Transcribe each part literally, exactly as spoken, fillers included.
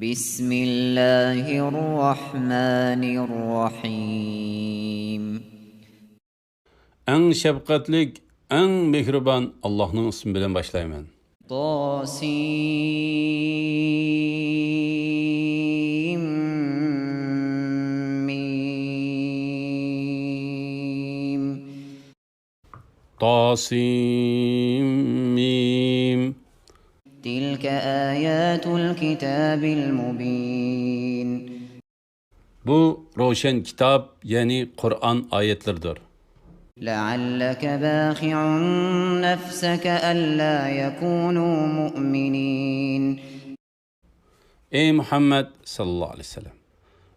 بسم الله الرحمن الرحيم. ئەڭ شەپقەتلىك، ئەڭ مېھرىبان ئاللاھنىڭ ئىسمى بىلەن باشلايمەن. طسم. تسم. تلك آيات الكتاب المبين. بۇ روشەن كىتاب، يەنى قۇرئان ئايەتلىرىدۇر. لعلك باخع نفسك ألا يكونوا مؤمنين. ئەي مۇھەممەد ساللاللاھۇ ئەلەيھى ۋەسەللەم،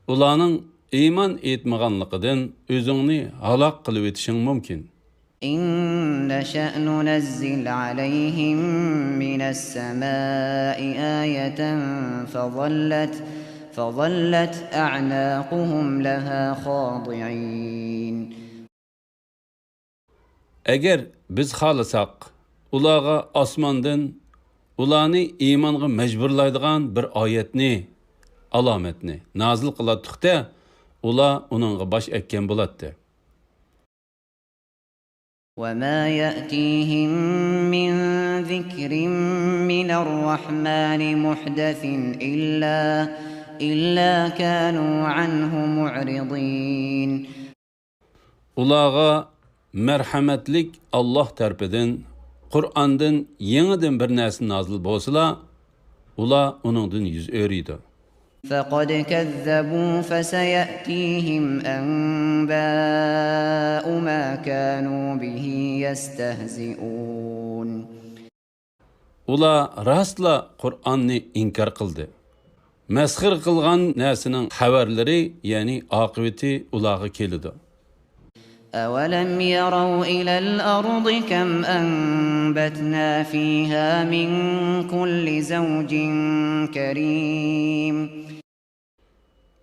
ئۇلارنىڭ ئىمان ئېيتمىغانلىقىدىن ئۆزۈڭنى ھالاك قىلىۋېتىشىڭ مۇمكىن. إن نشأ ننزل عليهم من السماء آية فظلت، فظلت أعناقهم لها خاضعين. ئەگەر بىز خالىساق، ئۇلارغا ئاسماندىن ئۇلارنى ئىمانغا مەجبۇرلايدىغان بىر ئايەتنى، ئالامەتنى نازىل قىلاتتۇق-دە، ئۇلار ئۇنىڭغا باش ئەگكەن بولاتتى. وما يأتيهم من ذكر من الرحمن محدث إلا، إلا كانوا عنه معرضين. ئۇلارغا مەرھەمەتلىك ئاللاھ تەرىپىدىن قۇرئاندىن يېڭىدىن بىر نەرسە نازىل بولسىلا، ئۇلار ئۇنىڭدىن يۈز ئۆرۈيدۇ. فقد كذبوا فسيأتيهم أنباء ما كانوا به يستهزئون. ئۇلار راستلا قۇرئاننى ئىنكار قىلدى. مەسخىرە قىلغان نەرسىنىڭ خەۋەرلىرى، يەنى ئاقىۋىتى ئۇلارغا كېلىدۇ. أولم يروا إلى الأرض كم أنبتنا فيها من كل زوج كريم.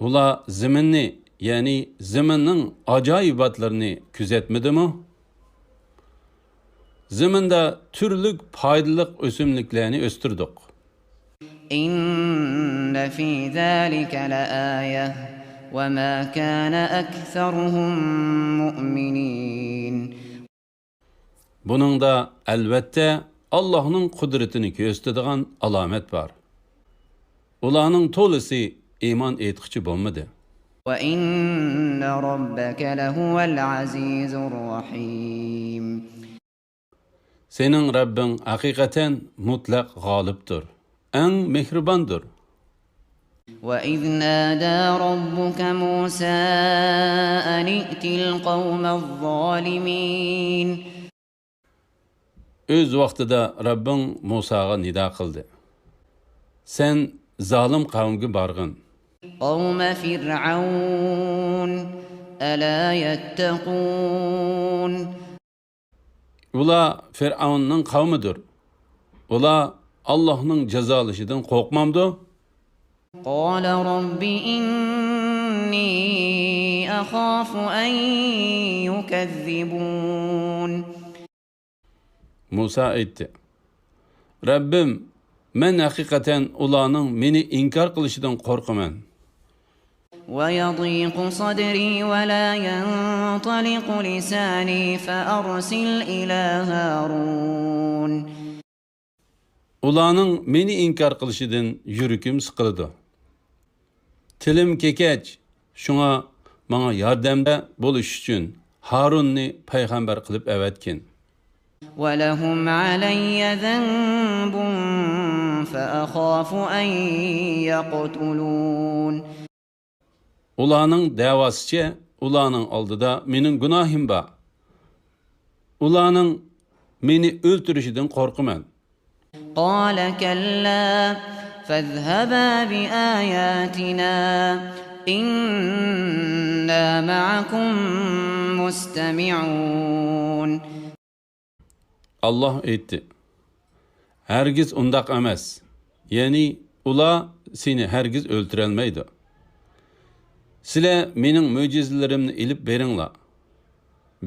ئۇلار زېمىننى، يەنى زېمىننىڭ ئاجايىباتلىرىنى كۆزەتمىدىمۇ؟ زېمىندا تۈرلۈك پايدىلىق ئۆسۈملۈكلەرنى ئۆستۈردۇق. إن في ذلك لآية وما كان أكثرهم مؤمنين. بۇنىڭدا ئەلۋەتتە ئاللاھنىڭ قۇدرىتىنى كۆرسىتىدىغان ئالامەت بار. ئۇلارنىڭ تولىسى ئىمان ئېيتقۇچى بولمىدى. وإن ربك لهو العزيز الرحيم. سېنىڭ رەببىڭ ھەقىقەتەن مۇتلەق غالىبتۇر، ئەڭ مېھرىباندۇر. وإذ نادى ربك موسى أن ائت القوم الظالمين. ئۆز ۋاقتىدا رەببىڭ مۇساغا نىدا قىلدى: سەن زالىم قەۋمگە بارغىن. قوم فرعون ألا يتقون. ئۇلار فىرئەۋننىڭ قەۋمىدۇر. ئۇلار ئاللاھنىڭ جازالىشىدىن قورقمامدۇ؟ قال رب إني أخاف أن يكذبون. مۇسا ئېيتتى: رەببىم، مەن ھەقىقەتەن ئۇلارنىڭ مېنى ئىنكار قىلىشىدىن قورقىمەن. ويضيق صدري ولا ينطلق لساني فأرسل إلى هارون. ئۇلارنىڭ مېنى ئىنكار قىلىشىدىن يۈرىكىم سىقىلىدۇ. تىلىم كېكەچ، شۇڭا ماڭا ياردەمدە بولۇش ئۈچۈن ھارۇننى پەيغەمبەر قىلىپ ئەۋەتكىن. ولهم علي ذنب فأخاف أن يقتلون. ئۇلارنىڭ دەۋاسىچە ئۇلارنىڭ ئالدىدا مېنىڭ گۇناھىم بار. ئۇلارنىڭ مېنى ئۆلتۈرۈشىدىن قورقىمەن. قال كلا فاذهبا بآياتنا إنا معكم مستمعون. ئاللاھ ئېيتتى: ھەرگىز ئۇنداق ئەمەس، يەنى ئۇلار سېنى ھەرگىز ئۆلتۈرەلمەيدۇ. سىلەر مېنىڭ مۆجىزىلىرىمنى ئېلىپ بېرىڭلار.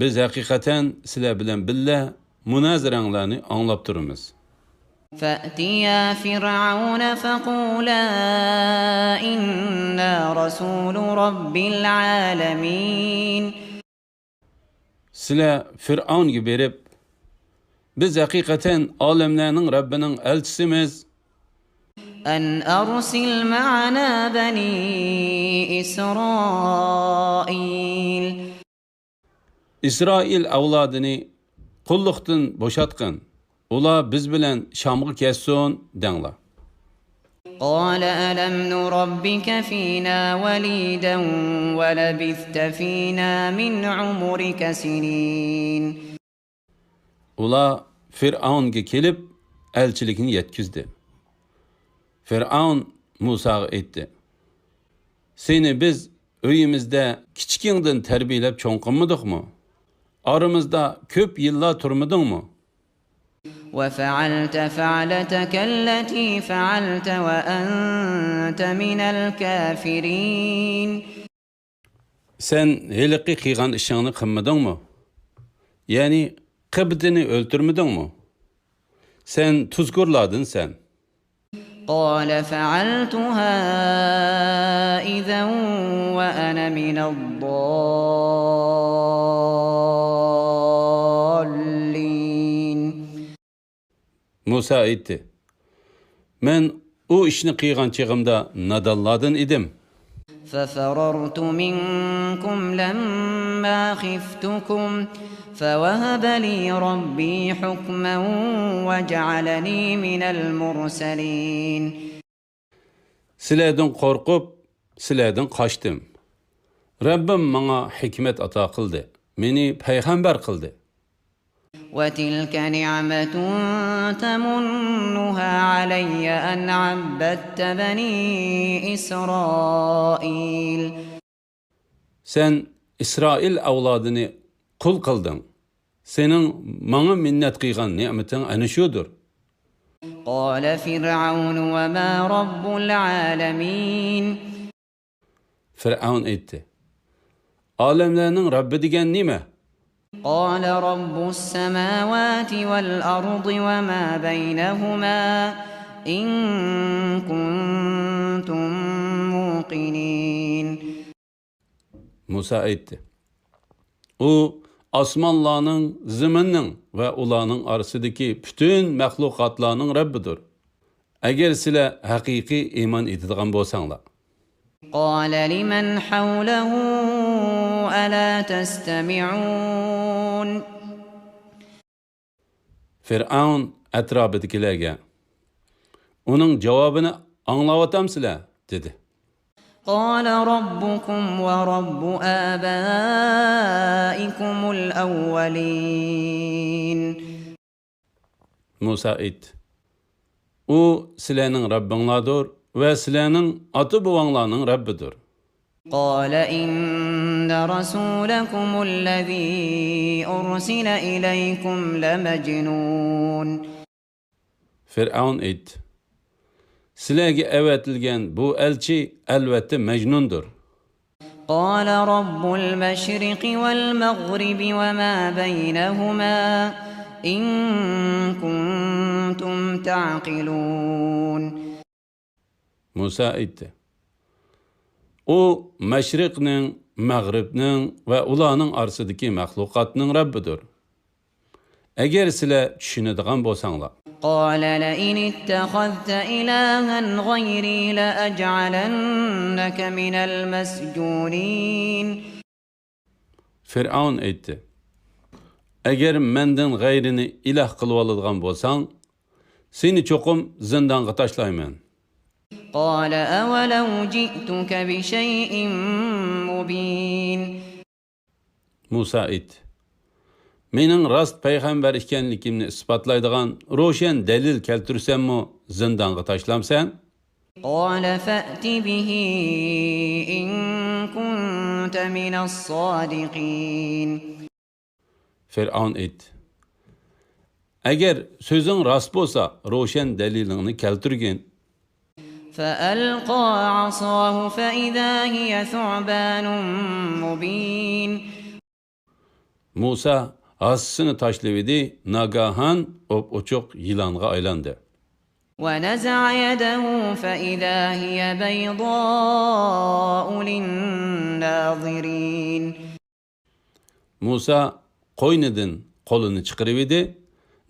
بىز ھەقىقەتەن سىلەر بىلەن بىللە مۇنازىرەڭلارنى ئاڭلاپ تۇرىمىز. فأتيا فرعون فقولا إنا رسول رب العالمين. سىلەر فىرئەۋنگە بېرىپ، بىز ھەقىقەتەن ئالەملەرنىڭ رەببىنىڭ ئەلچىسىمىز. أن أرسل معنا بني إسرائيل. ئىسرائىل ئەۋلادىنى قۇللۇقتىن بوشاتقىن، ئۇلار بىز بىلەن شامغا كەتسۇن دەڭلار. قال ألم نربك فينا وليدا ولبثت فينا من عمرك سنين. ئۇلار فىرئەۋنگە كېلىپ، ئەلچىلىكنى يەتكۈزدى. فىرئەۋن مۇساغا ئېيتتى: سېنى بىز ئۆيىمىزدە كىچىكىڭدىن تەربىيەلەپ چوڭ قىلمىدۇقمۇ؟ ئارىمىزدا كۆپ يىللار تۇرمىدىڭمۇ؟ وفعلت فعلتك التي فعلت وأنت من الكافرين. سەن ھېلىقى قىلغان ئىشىڭنى قىلمىدىڭمۇ؟ يەنى قىبتىنى ئۆلتۈرمىدىڭمۇ؟ سەن تۇزكورلاردىنسەن. قال فعلتها إذا وأنا من الضالين. مۇسا ئېيتتى: مەن ئۇ ئىشنى قىلغان چېغىمدا نادانلاردىن ئىدىم. ففررت منكم لما خفتكم فوهب لي ربي حكما وجعلني من المرسلين. سىلەردىن قورقۇپ، سىلەردىن قاچتىم. رەببىم ماڭا ھېكمەت ئاتا قىلدى، مېنى پەيغەمبەر قىلدى. وتلك نعمة تمنها علي أن عبدت بني إسرائيل. سەن ئىسرائىل ئەۋلادىنى قۇل قىلدىڭ. سېنىڭ ماڭا مىننەت قىلغان نېمىتىڭ ئەنە شۇدۇر. قال فرعون وما رب العالمين. فىرئەۋن ئېيتتى: ئالەملەرنىڭ رەببى دېگەن نېمە؟ قال رب السماوات والأرض وما بينهما إن كنتم موقنين. مۇسا ئېيتتى: ئۇ ئاسمانلارنىڭ، زېمىننىڭ ۋە ئۇلارنىڭ ئارىسىدىكى پۈتۈن مەخلۇقاتلارنىڭ رەببىدۇر، ئەگەر سىلەر ھەقىقىي ئىمان ئېيتىدىغان بولساڭلار. قال لمن حوله ألا تستمعون. فىرئەۋن ئەتراپىدىكىلەرگە: ئۇنىڭ جاۋابىنى ئاڭلاۋاتامسىلەر؟ دېدى. قال ربكم ورب آبائكم الأولين. مۇسا ئېيتتى: ئۇ سىلەرنىڭ رەببىڭلاردۇر ۋە سىلەرنىڭ ئاتا-بوۋاڭلارنىڭ رەببىدۇر. قال إن رسولكم الذي أرسل إليكم لمجنون. فىرئەۋن ئېيتتى: سىلەرگە ئەۋەتىلگەن بۇ ئەلچى ئەلۋەتتە مەجنۇندۇر. قال رب المشرق والمغرب وما بينهما إن كنتم تعقلون. مۇسا ئېيتتى: ئۇ مەشرىقنىڭ، مەغرىبنىڭ ۋە ئۇلارنىڭ ئارىسىدىكى مەخلۇقاتنىڭ رەببىدۇر، ئەگەر سىلەر چۈشىنىدىغان بولساڭلار. قال لئن اتخذت إلها غيري لأجعلنك من المسجونين. فىرئەۋن ئېيتتى: ئەگەر مەندىن غەيرىنى ئىلاھ قىلىۋالىدىغان بولساڭ، سېنى چوقۇم زىندانغا تاشلايمەن. قال أولو جئتك بشيء مبين. مۇسا ئېيتتى: مېنىڭ راست پەيغەمبەر ئىكەنلىكىمنى ئىسپاتلايدىغان روشەن دەلىل كەلتۈرسەممۇ زىندانغا تاشلامسەن؟ قال فأت به إن كنت من الصادقين. فىرئەۋن ئېيتتى: ئەگەر سۆزۈڭ راست بولسا، روشەن دەلىلىڭنى كەلتۈرگىن. فألقى عصاه فإذا هي ثعبان مبين. مۇسا ھاسىسىنى تاشلىۋىدى، ناگاھان ئوپئوچۇق يىلانغا ئايلاندى. ونزع يده فإذا هي بيضاء للناظرين. مۇسا قوينىدىن قولىنى چىقىرىۋىدى،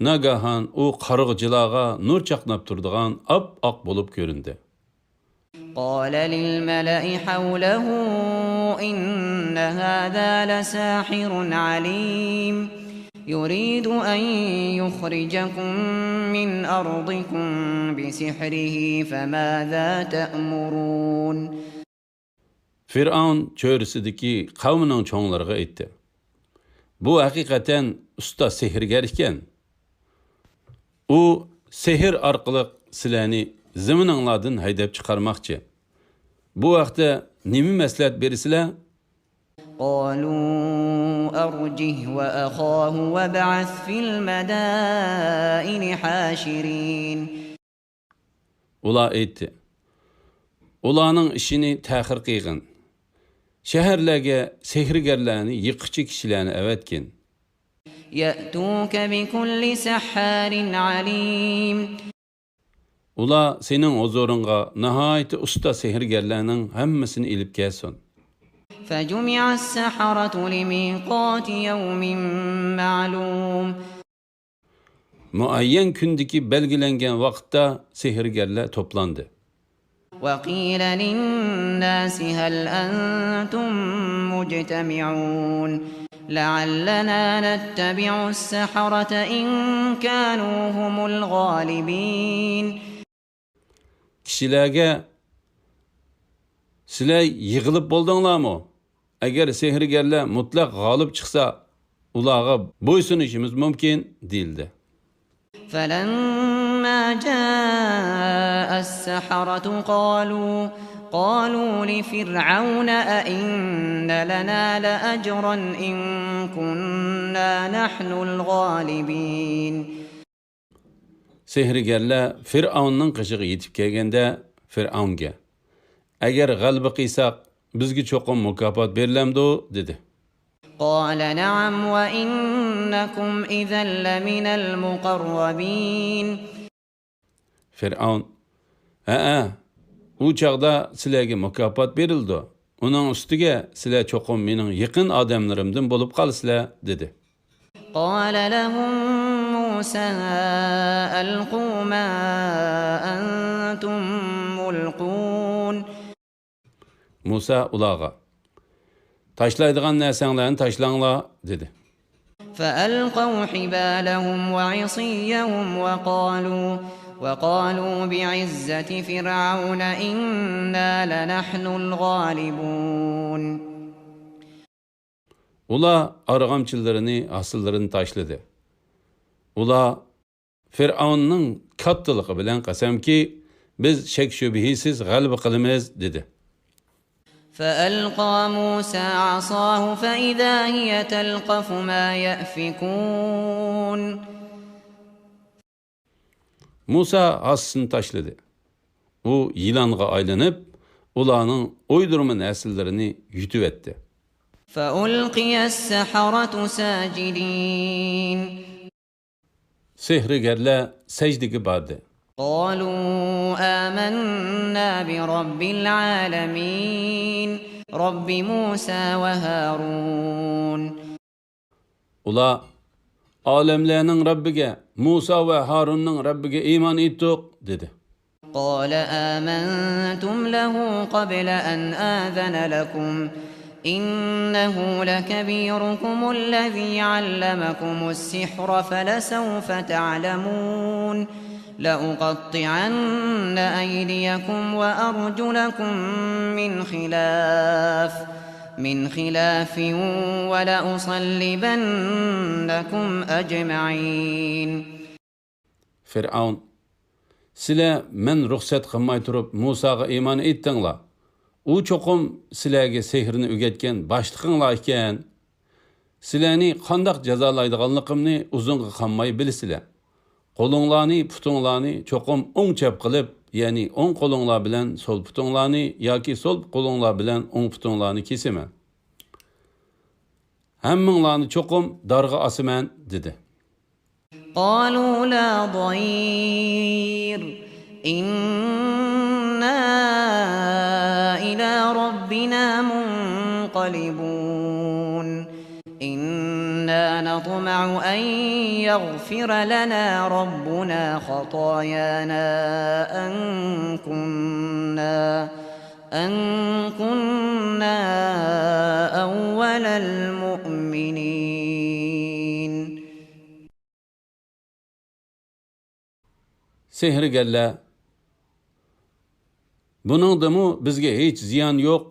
ناگاھان ئۇ قارىغۇچىلارغا نۇر چاقناپ تۇرىدىغان ئاپئاق بولۇپ كۆرۈندى. قال للملأ حوله إن هذا لساحر عليم يريد أن يخرجكم من أرضكم بسحره فماذا تأمرون. فىرئەۋن چۆرىسىدىكى قەۋمىنىڭ چوڭلىرىغا ئېيتتى، بۇ ھەقىقەتەن ئۇستا سېھىرگەر ئىكەن. ئۇ سېھىر ئارقىلىق سىلەرنى زېمىنىڭلاردىن ھەيدەپ چىقارماقچى. بۇ ھەقتە نېمە مەسلىھەت بېرىسىلەر؟ قالوا أرجه وأخاه وابعث في المدائن حاشرين. ئۇلار ئېيتتى، ئۇلارنىڭ ئىشىنى تەخىر قىلغىن. شەھەرلەرگە سېھىرگەرلەرنى يىغقۇچى كىشىلەرنى ئەۋەتكىن. يأتوك بكل سحار عليم. ئۇلار سېنىڭ ھۇزۇرۇڭغا ناھايىتى ئۇستا سېھىرگەرلەرنىڭ ھەممىسىنى ئېلىپ كەلسۇن. فجمع السحرة لميقات يوم معلوم. مۇئەييەن كۈندىكى بەلگىلەنگەن ۋاقىتتا سېھىرگەرلەر توپلاندى. وقيل للناس هل أنتم مجتمعون لعلنا نتبع السحرة إن كانوا هم الغالبين. كىشىلەرگە، سىلەر يىغىلىپ بولدۇڭلارمۇ؟ ئەگەر سېھىرگەرلەر مۇتلەق غالىب چىقسا، ئۇلارغا بويسۇنۇشىمىز مۇمكىن، دېيىلدى. فلما جاء السحرة قالوا، قالوا لفرعون أئن لنا لأجرا إن كنا نحن الغالبين. سېھىرگەرلەر فىرئەۋننىڭ قېشىغا يېتىپ كەلگەندە، فىرئەۋنگە، ئەگەر غەلىبە قىلساق، بىزگە چوقۇم مۇكاپات بېرىلەمدۇ؟ دېدى. قال نعم وإنكم إذا لمن المقربين. فىرئەۋن، ھەئە، ئۇ چاغدا سىلەرگە مۇكاپات بېرىلىدۇ. ئۇنىڭ ئۈستىگە سىلەر چوقۇم مېنىڭ يېقىن ئادەملىرىمدىن بولۇپ قالىسىلەر، دېدى. قال لهم موسى ألقوا ما أنتم ملقون. مۇسا ئۇلارغا، تاشلايدىغان نەرسەڭلارنى تاشلاڭلار، دېدى. فألقوا حبالهم وعصيهم وقالوا، وقالوا بعزة فرعون إنا لنحن الغالبون. ئۇلار ئارغامچىلىرىنى، ھاسىلىرىنى تاشلىدى. ئۇلار، فىرئەۋننىڭ كاتتىلىقى بىلەن قەسەمكى، بىز شەك-شۈبھىسىز غەلىبە قىلىمىز، دېدى. فألقى موسى عصاه فإذا هي تلقف ما يأفكون. مۇسا ھاسىسىنى تاشلىدى. ئۇ يىلانغا ئايلىنىپ، ئۇلارنىڭ ئويدۇرما نەرسىلىرىنى يۇتۇۋەتتى. فألقي السحرة ساجدين. سېھىرگەرلەر سەجدىگە باردى. قالوا آمنا برب العالمين، رب موسى وهارون. ئۇلار، ئالەملەرنىڭ رەببىگە، مۇسا ۋە ھارۇننىڭ رەببىگە ئىمان ئېيتتۇق، دېدى. قال آمنتم له قبل أن آذن لكم إنه لكبيركم الذي علمكم السحر فلسوف تعلمون لأقطعن أيديكم وأرجلكم من خلاف من خلاف ولأصلبنكم أجمعين. فىرئەۋن، سىلەر مەن رۇخسەت قىلماي تۇرۇپ مۇساغا ئىمان ئېيتتىڭلار. ئۇ چوقۇم سىلەرگە سېھىرنى ئۆگەتكەن باشلىقىڭلار ئىكەن. سىلەرنى قانداق جازالايدىغانلىقىمنى ئۇزۇنغا قالماي بىلىسىلەر. قولۇڭلارنى، پۇتۇڭلارنى چوقۇم ئوڭ چەپ قىلىپ، يەنى ئوڭ قولۇڭلار بىلەن سول پۇتۇڭلارنى ياكى سول قولۇڭلار بىلەن ئوڭ پۇتۇڭلارنى كېسىمەن. ھەممىڭلارنى چوقۇم دارغا ئاسىمەن، دېدى. قالوا لا ضير إنا إلى ربنا منقلبون. إنا نطمع أن يغفر لنا ربنا خطايانا أن كنا، أن كنا أول المؤمنين. سېھىرگەرلەر، بۇنىڭدىمۇ بىزگە ھېچ زىيان يوق.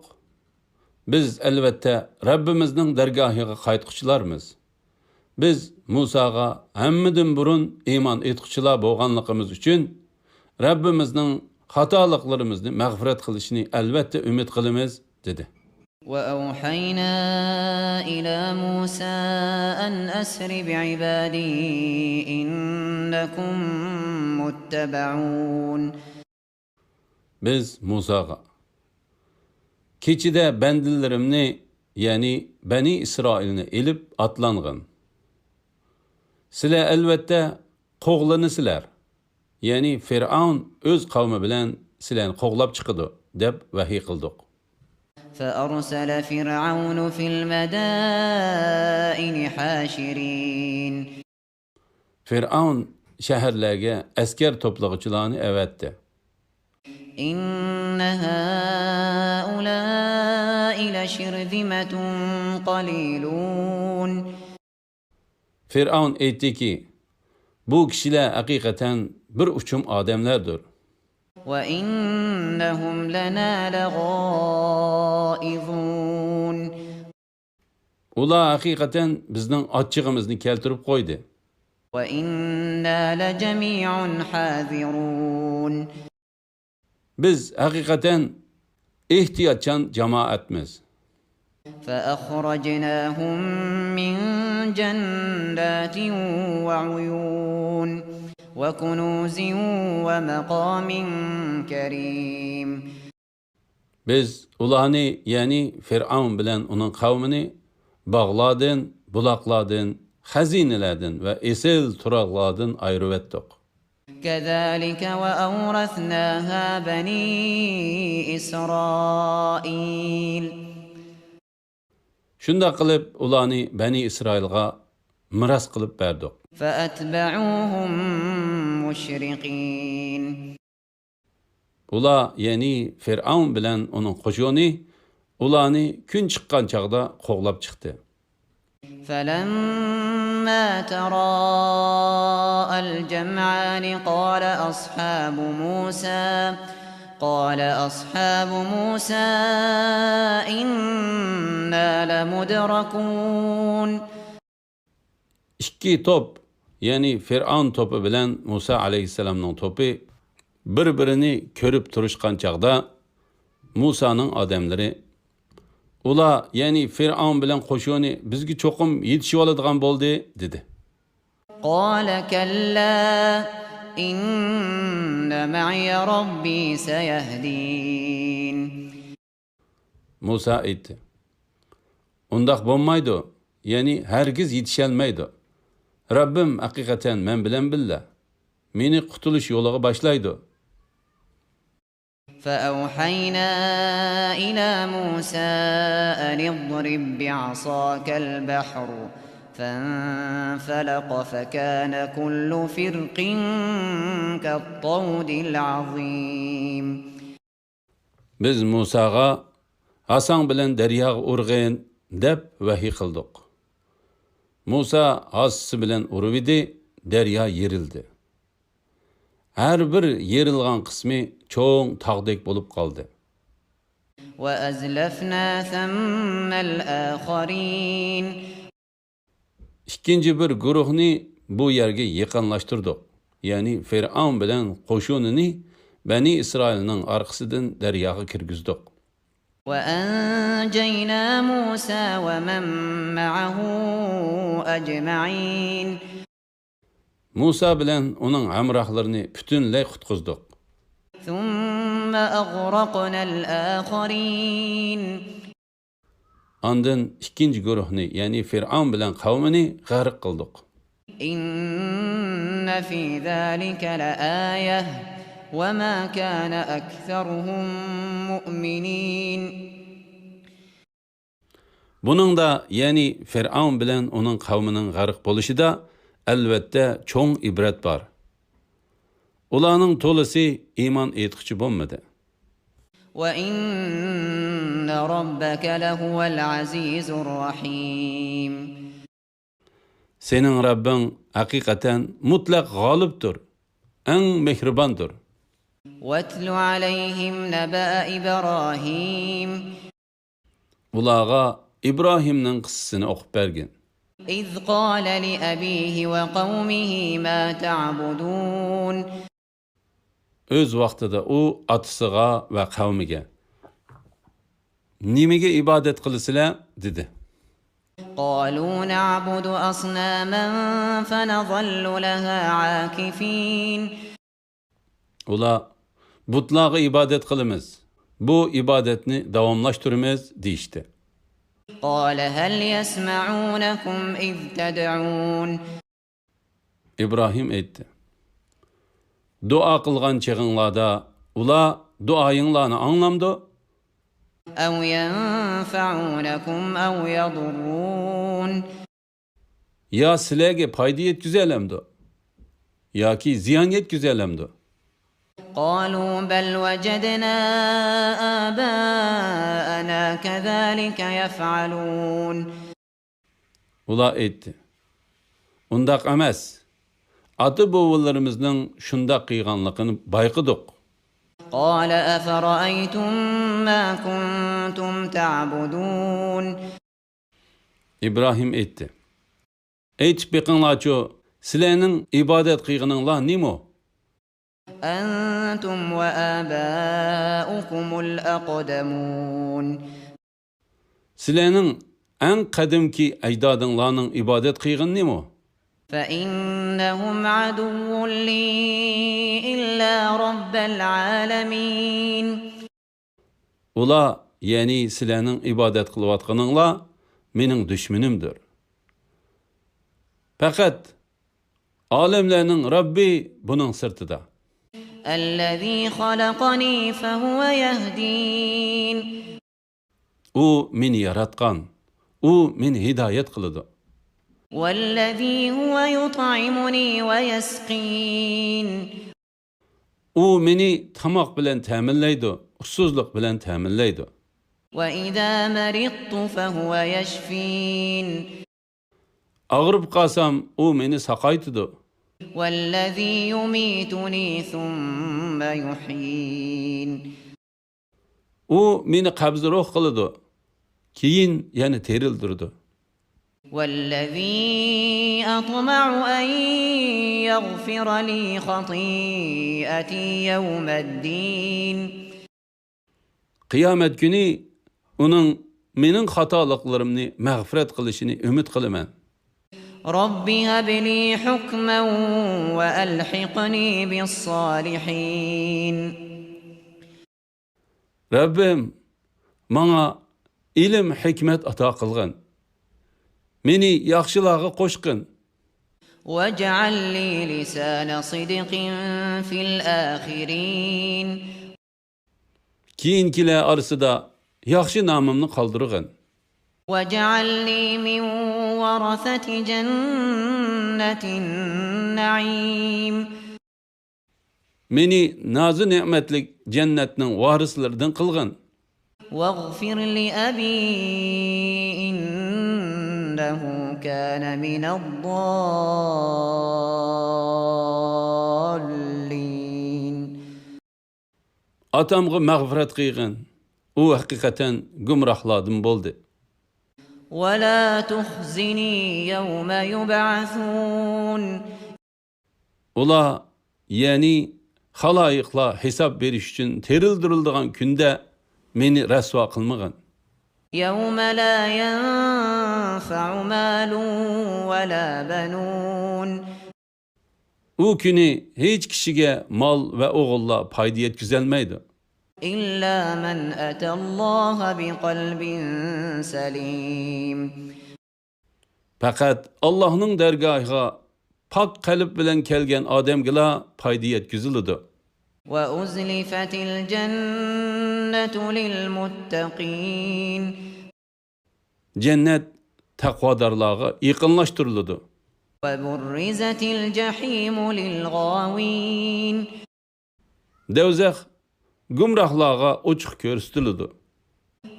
بىز، ئەلۋەتتە، رەببىمىزنىڭ دەرگاھىغا قايتقۇچىلارمىز. بىز مۇساغا ھەممىدىن بۇرۇن ئىمان ئېيتقۇچىلار بولغانلىقىمىز ئۈچۈن، رەببىمىزنىڭ خاتالىقلىرىمىزنى مەغپىرەت قىلىشىنى ئەلۋەتتە ئۈمىد قىلىمىز، دېدى. وأوحينا إلى موسى أن أسر بعبادي إنكم متبعون. بىز مۇساغا، كېچىدە بەندىلىرىمنى، يەنى بەنى ئىسرائىلنى ئېلىپ ئاتلانغىن. سىلەر ئەلۋەتتە قوغلىنىسىلەر، يەنى فىرئەۋن ئۆز قەۋمى بىلەن سىلەرنى قوغلاپ چىقىدۇ، دەپ ۋەھىي قىلدۇق. فأرسل فرعون في المدائن حاشرين. فىرئەۋن شەھەرلەرگە ئەسكەر توپلىغۇچىلارنى ئەۋەتتى. إن هؤلاء لشرذمة قليلون. فىرئەۋن ئېيتتىكى، بۇ كىشىلەر ھەقىقەتەن بىر ئۇچۇم ئادەملەردۇر. وإنهم لنا لغائظون. ئۇلار ھەقىقەتەن بىزنىڭ ئاچچىقىمىزنى كەلتۈرۈپ قويدى. وإنا لجميع حاذرون. بىز ھەقىقەتەن ئېھتىياتچان جامائەتمىز. فأخرجناهم من جنات وعيون وكنوز ومقام كريم. بىز ئۇلارنى، يەنى فىرئەۋن بىلەن ئۇنىڭ قەۋمىنى باغلاردىن، بۇلاقلاردىن، خەزىنىلەردىن ۋە ئېسىل تۇراقلاردىن ئايرىۋەتتۇق. كذلك وأورثناها بني إسرائيل. شۇنداق قىلىپ ئۇلارنى بەنى ئىسرائىلغا مىراس قىلىپ بەردۇق. فأتبعوهم مشرقين. ئۇلار، يەنى فىرئەۋن بىلەن ئۇنىڭ قوشۇنى، ئۇلارنى كۈن چىققان چاغدا قوغلاپ چىقتى. فلما تراءى الجمعان قال أصحاب موسى، قال أصحاب موسى إنا لمدركون. ئىككى توپ، يەنى فىرئەۋن توپى بىلەن مۇسا ئەلەيھىسسالامنىڭ توپى بىر-بىرىنى كۆرۈپ تۇرۇشقان چاغدا، مۇسانىڭ ئادەملىرى، ئۇلار، يەنى فىرئەۋن بىلەن قوشۇنى بىزگە چوقۇم يېتىشىۋالىدىغان بولدى، دېدى. قال كلا إن معي ربي سيهدين. مۇسا ئېيتتى، ئۇنداق بولمايدۇ، يەنى ھەرگىز يېتىشەلمەيدۇ. رەببىم ھەقىقەتەن مەن بىلەن بىللە، مېنى قۇتۇلۇش يولىغا باشلايدۇ. فأوحينا إلى موسى أن اضرب بعصاك البحر فانفلق فكان كل فرق كالطود العظيم. بىز مۇساغا، ھاساڭ بىلەن دەرياغا ئۇرغىن، دەپ ۋەھىي قىلدۇق. مۇسا ھاسىسى بىلەن ئۇرۇۋىدى، دەريا يېرىلدى. ھەر بىر يېرىلغان قىسمى چوڭ تاغدەك بولۇپ قالدى. وأزلفنا ثم الآخرين. ئىككىنچى بىر گۇرۇھنى بۇ يەرگە يېقىنلاشتۇردۇق، يەنى فىرئەۋن بىلەن قوشۇنىنى بەنى ئىسرائىلنىڭ ئارقىسىدىن دەرياغا كىرگۈزدۇق. وأنجينا موسى ومن معه أجمعين. مۇسا بىلەن ئۇنىڭ ھەمراھلىرىنى پۈتۈنلەي قۇتقۇزدۇق. ثم أغرقنا الآخرين. ئاندىن ئىككىنچى گۇرۇھنى، يەنى فىرئەۋن بىلەن قەۋمىنى غەرق قىلدۇق. إن في ذلك لآية وما كان أكثرهم مؤمنين. بۇنىڭدا، يەنى فىرئەۋن بىلەن ئۇنىڭ قەۋمىنىڭ غەرق بولۇشىدا، ئەلۋەتتە، چوڭ ئىبرەت بار. ئۇلارنىڭ تولىسى ئىمان ئېيتقۇچى بولمىدى. وإن ربك لهو العزيز الرحيم. سېنىڭ رەببىڭ ھەقىقەتەن مۇتلەق غالىبتۇر، ئەڭ مېھرىباندۇر. واتل عليهم نبأ إبراهيم. ئۇلارغا ئىبراھىمنىڭ قىسسىسىنى ئوقۇپ بەرگىن. إذ قال لأبيه وقومه ما تعبدون. ئۆز ۋاقتىدا ئۇ ئاتىسىغا ۋە قەۋمىگە، نېمىگە ئىبادەت قىلىسىلەر؟ دېدى. قالوا نعبد أصناما فنظل لها عاكفين. ئۇلار، بۇتلارغا ئىبادەت قىلىمىز، بۇ ئىبادەتنى داۋاملاشتۇرىمىز، دېيىشتى. قال هل يسمعونكم إذ تدعون. ئىبراھىم ئېيتتى، دۇئا قىلغان چېغىڭلاردا ئۇلار دۇئايىڭلارنى ئاڭلامدۇ؟ أو ينفعونكم أو يضرون. يا سىلەرگە پايدا يەتكۈزەلەمدۇ؟ ياكى زىيان يەتكۈزەلەمدۇ؟ قالوا بل وجدنا آباءنا كذلك يفعلون. ئۇلار ئېيتتى، ئۇنداق ئەمەس. ئاتا-بوۋىلىرىمىزنىڭ شۇنداق قىلغانلىقىنى بايقىدۇق. قال أفرأيتم ما كنتم تعبدون. ئىبراھىم ئېيتتى، ئېيتىپ بېقىڭلارچۇ، سىلەرنىڭ ئىبادەت قىلغىنىڭلار نېمە؟ أنتم وآباؤكم الأقدمون. سىلەرنىڭ ئەڭ قەدىمكى ئەجدادىڭلارنىڭ ئىبادەت قىلغىنى نېمە؟ فإنهم عدو لي إلا رب العالمين. ئۇلار، يەنى سىلەرنىڭ ئىبادەت قىلىۋاتقىنىڭلار مېنىڭ دۈشمىنىمدۇر. پەقەت ئالەملەرنىڭ رەببى بۇنىڭ سىرتىدا. الذي خلقني فهو يهدين. ئۇ مېنى ياراتقان، ئۇ مېنى ھىدايەت قىلىدۇ. والذي هو يطعمني ويسقين. ئۇ مېنى تاماق بىلەن تەمىنلەيدۇ، ئۇسسۇزلۇق بىلەن تەمىنلەيدۇ. وإذا مرضت فهو يشفين. ئاغرىپ قالسام، ئۇ مېنى ساقايتىدۇ. والذي يميتني ثم يحيين. ئۇ مېنى قەبزى روھ قىلىدۇ، كېيىن يەنە تىرىلدۈرىدۇ. والذي أطمع أن يغفر لي خطيئتي يوم الدين. قىيامەت كۈنى ئۇنىڭ مېنىڭ خاتالىقلىرىمنى مەغپىرەت قىلىشىنى ئۈمىد قىلىمەن. رب هب لي حكما وألحقني بالصالحين. رەببىم، ماڭا ئىلىم، ھېكمەت ئاتا قىلغىن. مېنى ياخشىلارغا قوشقىن. واجعل لي لسان صدق في الآخرين. كېيىنكىلەر ئارىسىدا ياخشى نامىمنى قالدۇرغىن. واجعلني من ورثة جنة النعيم. مېنى نازۇ نېمەتلىك جەننەتنىڭ ۋارىسلىرىدىن قىلغىن. واغفر لأبي إنه كان من الضالين. ئاتامغا مەغپىرەت قىلغىن، ئۇ ھەقىقەتەن گۇمراھلاردىن بولدى. ولا تخزني يوم يبعثون. ئۇلار، يەنى خالايىقلار ھېساب بېرىش ئۈچۈن تىرىلدۈرۈلىدىغان كۈندە مېنى رەسۋا قىلمىغىن. يوم لا ينفع مال ولا بنون. ئۇ كۈنى ھېچ كىشىگە مال ۋە ئوغۇللار پايدا يەتكۈزەلمەيدۇ. إلا من أتى الله بقلب سليم. پەقەت ئاللاھنىڭ دەرگاھىغا پاك قەلب بىلەن كەلگەن ئادەمگىلا پايدا يەتكۈزۈلىدۇ. وأزلفت الجنة للمتقين. جەننەت تەقۋادارلارغا يېقىنلاشتۇرۇلىدۇ. وبرزت الجحيم للغاوين. دوزاخ گۇمراھلارغا ئوچۇق كۆرسىتىلىدۇ.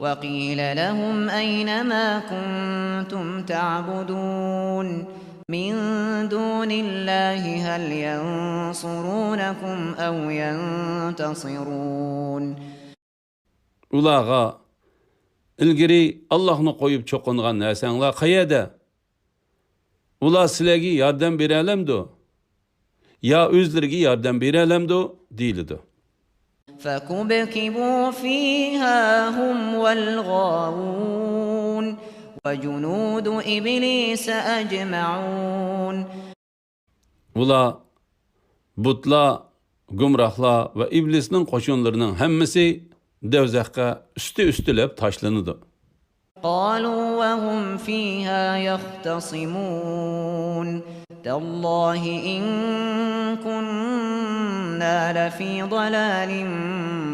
وقيل لهم أين ما كنتم تعبدون من دون الله هل ينصرونكم أو ينتصرون. ئۇلارغا، ئىلگىرى ئاللاھنى قويۇپ چوقۇنغان نەرسەڭلار قەيەردە؟ ئۇلار سىلەرگە ياردەم بېرەلەمدۇ؟ يا ئۆزلىرىگە ياردەم بېرەلەمدۇ؟ دېيىلىدۇ. فكبكبوا فيها هم والغاوون وجنود إبليس أجمعون. ئۇلار، بۇتلار، گۇمراھلار ۋە ئىبلىسنىڭ قوشۇنلىرىنىڭ ھەممىسى دوزاخقا ئۈستى-ئۈستىلەپ تاشلىنىدۇ. قالوا وهم فيها يختصمون تالله إن كنا لفي ضلال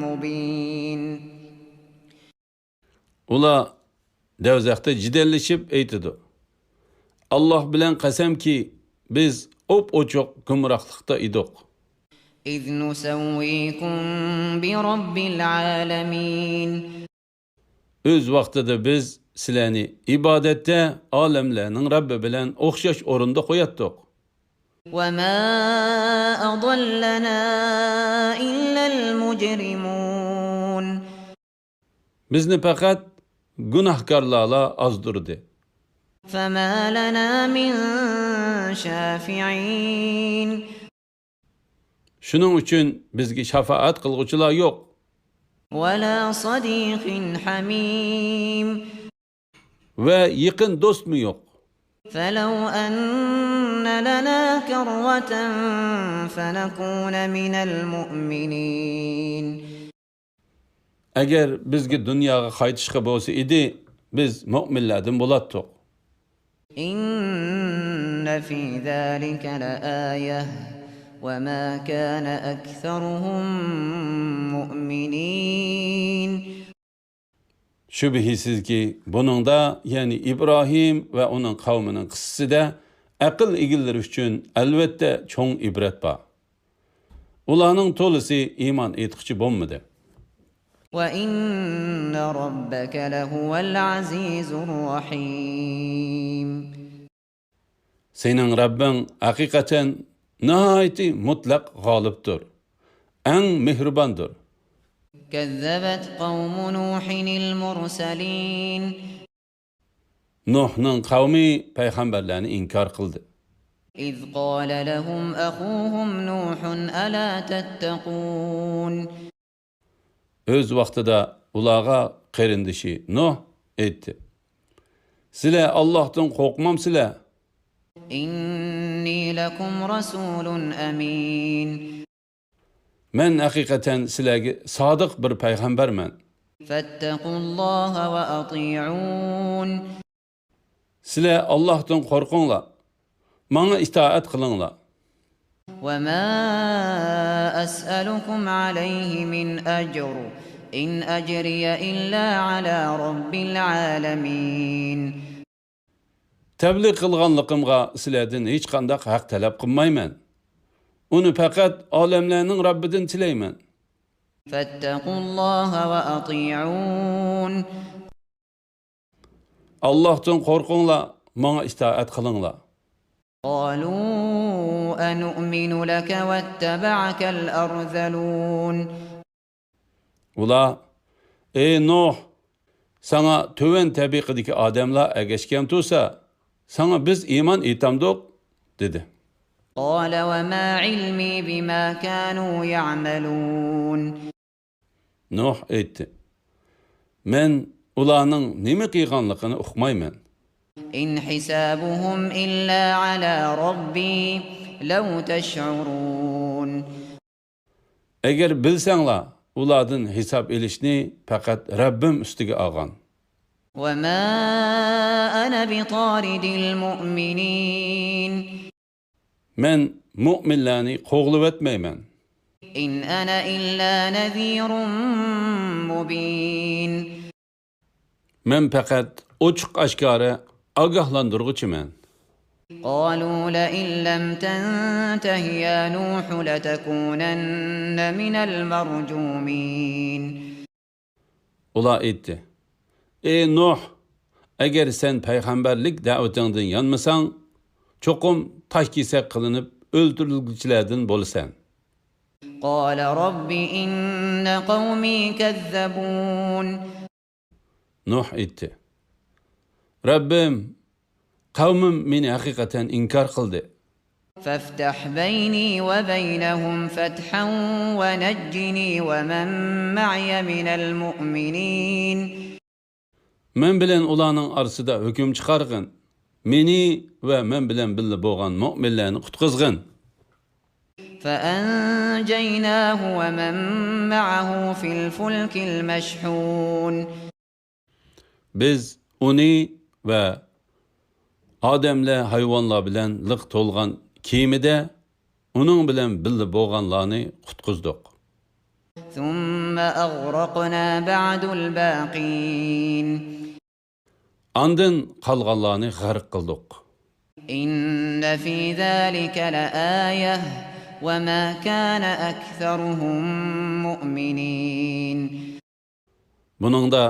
مبين. ئۇلار دوزاختا جېدەللىشىپ ئېيتىدۇ: ئاللاھ بىلەن قەسەمكى، بىز ئوپئوچۇق گۇمراھلىقتا ئىدۇق. إذ نسويكم برب العالمين. ئۆز ۋاقتىدا بىز سىلەرنى ئىبادەتتە ئالەملەرنىڭ رەببى بىلەن ئوخشاش ئورۇندا قوياتتۇق. وما أضلنا إلا المجرمون. بىزنى پەقەت گۇناھكارلارلا ئازدۇردى. فما لنا من شافعين. شۇنىڭ ئۈچۈن بىزگە شاپائەت قىلغۇچىلار يوق. ولا صديق حميم. ۋە يېقىن دوستمۇ يوق. فلو أن لنا كرة فنكون من المؤمنين. ئەگەر بىزگە دۇنياغا قايتىشقا بولسا ئىدى، بىز مۆمىنلەردىن بولاتتۇق. إن في ذلك لآية وما كان أكثرهم مؤمنين. شۈبھىسىزكى، بۇنىڭدا، يەنى ئىبراھىم ۋە ئۇنىڭ قەۋمىنىڭ قىسسىسىدە ئەقىل ئىگىلىرى ئۈچۈن ئەلۋەتتە چوڭ ئىبرەت بار. ئۇلارنىڭ تولىسى ئىمان ئېيتقۇچى بولمىدى. وإن ربك لهو العزيز الرحيم. سېنىڭ رەببىڭ ھەقىقەتەن ناھايىتى مۇتلەق غالىبتۇر، ئەڭ مېھرىباندۇر. كذبت قوم نوح المرسلين. نۇھنىڭ قەۋمى پەيغەمبەرلەرنى ئىنكار قىلدى. إذ قال لهم أخوهم نوح ألا تتقون. ئۆز ۋاقتىدا ئۇلارغا قېرىندىشى نۇھ ئېيتتى: سىلەر ئاللاھتىن قورقمامسىلەر؟ إني لكم رسول أمين. مەن ھەقىقەتەن سىلەرگە سادىق بىر پەيغەمبەرمەن. فاتقوا الله وأطيعون. سىلەر ئاللاھتىن قورقۇڭلار، ماڭا ئىتائەت قىلىڭلار. وما أسألكم عليه من أجر إن أجري إلا على رب العالمين. تەبلىغ قىلغانلىقىمغا سىلەردىن ھېچقانداق ھەق تەلەپ قىلمايمەن. ئۇنى پەقەت ئالەملەرنىڭ رەببىدىن تىلەيمەن. فاتقوا الله وأطيعون. ئاللاھتىن قورقۇڭلار، ماڭا ئىتائەت قىلىڭلار. قالوا أنؤمن لك واتبعك الأرذلون. ئۇلار: ئەي نۇھ، ساڭا تۆۋەن تەبىقىدىكى ئادەملەر ئەگەشكەن تۇرسا، ساڭا بىز ئىمان ئېيتامدۇق؟ دېدى. قال وما علمي بما كانوا يعملون. نۇھ ئېيتتى: مەن ئۇلارنىڭ نېمە قىلغانلىقىنى ئۇقمايمەن. إن حسابهم إلا على ربي لو تشعرون. ئەگەر بىلسەڭلار، ئۇلاردىن ھېساب ئېلىشنى پەقەت رەببىم ئۈستىگە ئالغان. وما أنا بطارد المؤمنين. مەن مۆمىنلەرنى قوغلىۋەتمەيمەن. إن أنا إلا نذير مبين. مەن پەقەت ئوچۇق-ئاشكارا ئاگاھلاندۇرغۇچىمەن. قالوا لئن لم تنته يا نوح لتكونن من المرجومين. ئۇلار ئېيتتى: ئى نۇھ، ئەگەر سەن پەيغەمبەرلىك دەۋىتىڭدىن يانمىساڭ، چوقۇم تاش كېسەك قىلىنىپ ئۆلتۈرۈلگۈچىلەردىن بولىسەن. قال رب إن قومي كذبون. نۇھ ئېيتتى: رەببىم، قەۋمىم مېنى ھەقىقەتەن ئىنكار قىلدى. فافتح بيني وبينهم فتحا ونجني ومن معي من المؤمنين. مەن بىلەن ئۇلارنىڭ ئارىسىدا ھۆكۈم چىقارغىن. مېنى ۋە مەن بىلەن بىللە بولغان مۆمىنلەرنى قۇتقۇزغىن. فأنجيناه ومن معه في الفلك المشحون. بىز ئۇنى ۋە ئادەملەر، ھايۋانلار بىلەن لىق تولغان كېمىدە ئۇنىڭ بىلەن بىللە بولغانلارنى قۇتقۇزدۇق. ثم أغرقنا بعد الباقين. ئاندىن قالغانلارنى غەرق قىلدۇق. إن في ذلك لآية وما كان أكثرهم مؤمنين. بۇنىڭدا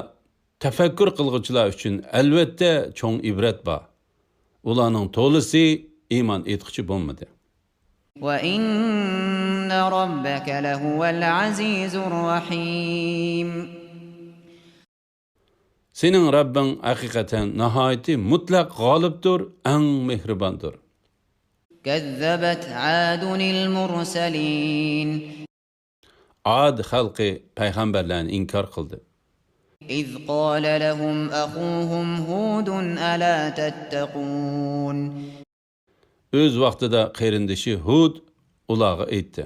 تەپەككۇر قىلغۇچىلار ئۈچۈن ئەلۋەتتە چوڭ ئىبرەت بار. ئۇلارنىڭ تولىسى ئىمان ئېيتقۇچى بولمىدى. وإن ربك لهو العزيز الرحيم. سېنىڭ رەببىڭ ھەقىقەتەن ناھايىتى مۇتلەق غالىبتۇر، ئەڭ مېھرىباندۇر. كذبت عاد المرسلين. ئاد خەلقى پەيغەمبەرلەرنى ئىنكار قىلدى. إذ قال لهم أخوهم هود ألا تتقون. ئۆز ۋاقتىدا قېرىندىشى ھۇد ئۇلارغا ئېيتتى: